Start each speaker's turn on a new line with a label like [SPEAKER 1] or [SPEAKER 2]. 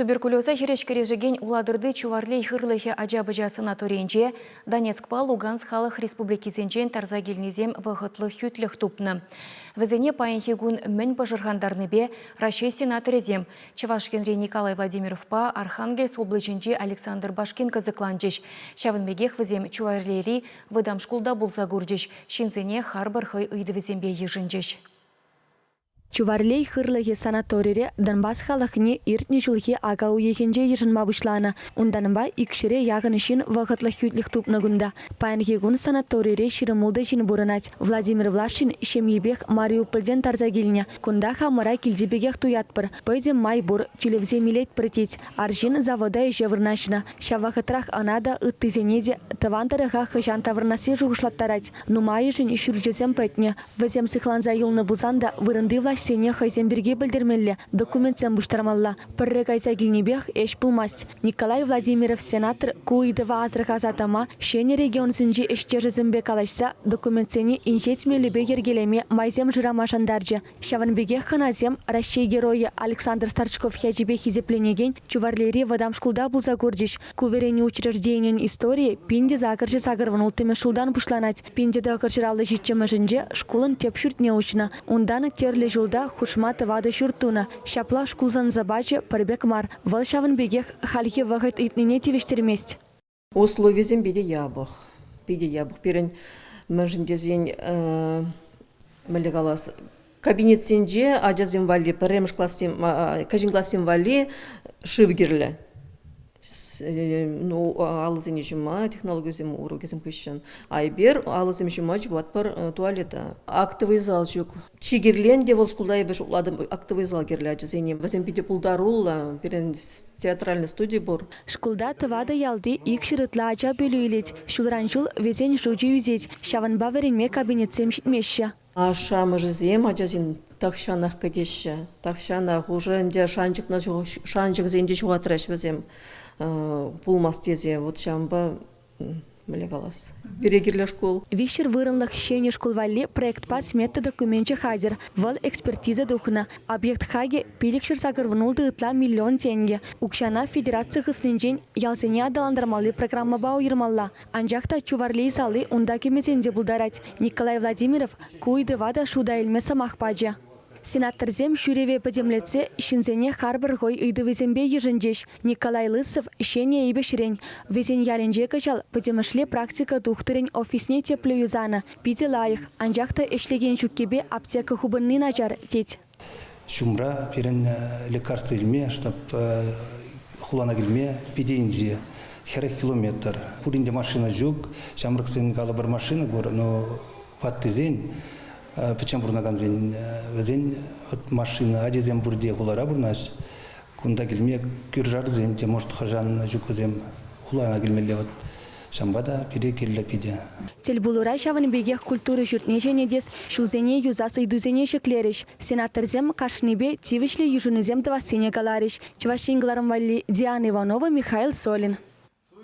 [SPEAKER 1] Туберкулеза хирӗҫ кӗрешекен Улатӑрти Чуварлей хырлӑхӗ ача-пӑча санаторийӗнче Донецкпа Луганск халӑх республикисенчен тарса килнисем вӑхӑтлӑх хӳтлӗх тупнӑ. Вӗсене паянхи кун мӗн пӑшӑрхантарнипе Раҫҫей сенаторӗсем Чӑваш Енри Николай Владимировпа Архангельск облаҫӗнчи Александр Башкин кӑсӑкланчӗҫ. Ҫавӑн пекех вӗсем Чуварлейри вӑтам шкулта пулса курчӗҫ, ҫынсене харпӑр хӑй ыйтӑвӗсемпе йышӑнчӗҫ.
[SPEAKER 2] Чуварлей хырлӑхӗ санаторире Донбасс халӑхне иртнӗ ҫулхи ака уйӑхӗнче йышӑнма пуҫланӑ. Унтанпа икҫӗре яхӑн ҫын вӑхӑтлӑх хӳтлӗх тупнӑ кунта. Паянхи кун санаторире 26 ҫын пурӑнать. Владимир Влашин ҫемйипех Мариупольтен тарса килнӗ. Кунта хамӑра килти пекех туятпӑр. Пӗтӗм май пур, тӳлевсем илетпӗр, тет. Арҫын завода ӗҫе вырнаҫнӑ. Ҫав вӑхӑтрах ӑна та, ыттисене те тӑван тӑрӑха хӑҫан таврӑнасси шухӑшлаттарать. Нумайӑшӗн ҫурчӗсем пӗтнӗ. Вӗсем сыхланса юлнӑ пулсан та вырӑнти влаҫсене хӑйсем пирки пӗлтермелле, документсем пуҫтармалла. Пӗрре кайса килнипех ӗҫ пулмасть. Николай Владимиров сенатор ку ыйтӑва асӑрхаса тӑма, ҫӗнӗ регионсенчи ӗҫтешӗсемпе калаҫса документсене инҫет мелӗпе йӗркелеме майсем шырама шантарчӗ. Ҫавӑн пекех хӑнасем Раҫҫей Геройӗ Александр Старчков ячӗпе хисепленекен Чуварлейри вӑтам шкулта пулса курчӗҫ. Ку вӗренӳ учрежденийӗн историйӗ 1886 ҫултан пуҫланать. 1957-мӗшӗнче шкулӑн тӗп ҫуртне уҫнӑ. Унтан тӗрлӗ ҫулта хушма тӑватӑ ҫурт тунӑ. Ҫапла шкул сӑн-сӑпачӗ пӗр пек мар. Вӑл ҫавӑн пекех хальхи вӑхӑт ыйтнине тивӗҫтермест.
[SPEAKER 3] Условисем питӗ япӑх. Питӗ япӑх. Пирӗн мӗншӗн тесен, мӗнле калас, кабинетсенче ачасем валли, пӗрремӗш классем, кӗҫӗн классем валли шыв кирлӗ. Ну, алӑсене ҫума технологисем урокӗсем хыҫҫӑн. А эпир алӑсем ҫума чупатпӑр туалета. Актовый зал ҫук. Чи кирли ӗнтӗ вӑл шкулта эпӗ шутлатӑп, актовый зал кирлӗ ачасене. Вӗсем питӗ пултаруллӑ. Пирӗн театральный студи пур.
[SPEAKER 2] Шкулта тӑватӑ ялти икҫӗр ытла ача пӗлӳ илет. Ҫулран-ҫул вӗсен шучӗ ӳсет. Ҫавӑнпа вӗренме кабинетсем ҫитмеҫҫӗ.
[SPEAKER 3] Ашшӗ-амӑшӗсем ачасен тахҫанах кӗтеҫҫӗ. Тахҫанах уже ӗнтӗ шанчӑкна шанчӑксем те ҫухатрӗҫ вӗсем пулмасть тесе. Вот ҫавӑнпа мӗнле калас, пире кирлӗ шкул.
[SPEAKER 2] Виҫҫӗр вырӑнлӑх ҫӗнӗ шкул валли проектпа смета докуменчӗ хатӗр. Вӑл экспертиза тухнӑ. Объект хакӗ 586 ытла миллион тенкӗ. Укҫана федераци хыснинчен ялсене аталантармалли программӑпа уйӑрмалла. Анчах та Чуварлей сали унта кӗмесен те пултарать. Николай Владимиров ку ыйтӑва та шута илме сӑмах пачӗ. Сенаторсем ҫӳреве пӗтӗмлетсе ҫынсене харпӑр хӑй ыйтӑвӗсемпе йышӑнчӗҫ. Николай Лысов Ҫӗнӗ Эйпеҫрен. Вӗсен ялӗнче кӑҫал пӗтӗмӗшле практика тухтӑрӗн офисне тӗплӗ юсанӑ. Питӗ лайӑх, анчах та ӗҫлекен ҫуккипе аптека хупӑнни начар, тет.
[SPEAKER 4] Ҫумра пирӗн лекарство илме, штаб хулана килме питӗ инҫе, 40 километр. Пурин те машина ҫук, ҫамрӑксен калӑпӑр машина пур, но ваттисен пӗччен пурӑнакансен вӗсен машина, ачисем пурте хулара пурӑнаҫ. Кунта килме кӳршӗарсем те, может, хӑҫан ҫук вӗсем хулана килмелле вот. Ҫавӑнпа та пире кирлӗ питӗ.
[SPEAKER 2] Тӗлпулура ҫавӑн пекех культура ҫуртне ҫӗнетес, ҫулсене юсас ыйтусене ҫӗклерӗҫ. Сенаторсем кашнипе тивӗҫлӗ йышӑнусем тӑвассине каларӗҫ. Чӑваш Ен кӑларӑм валли Диана Иванова, Михаил Солин.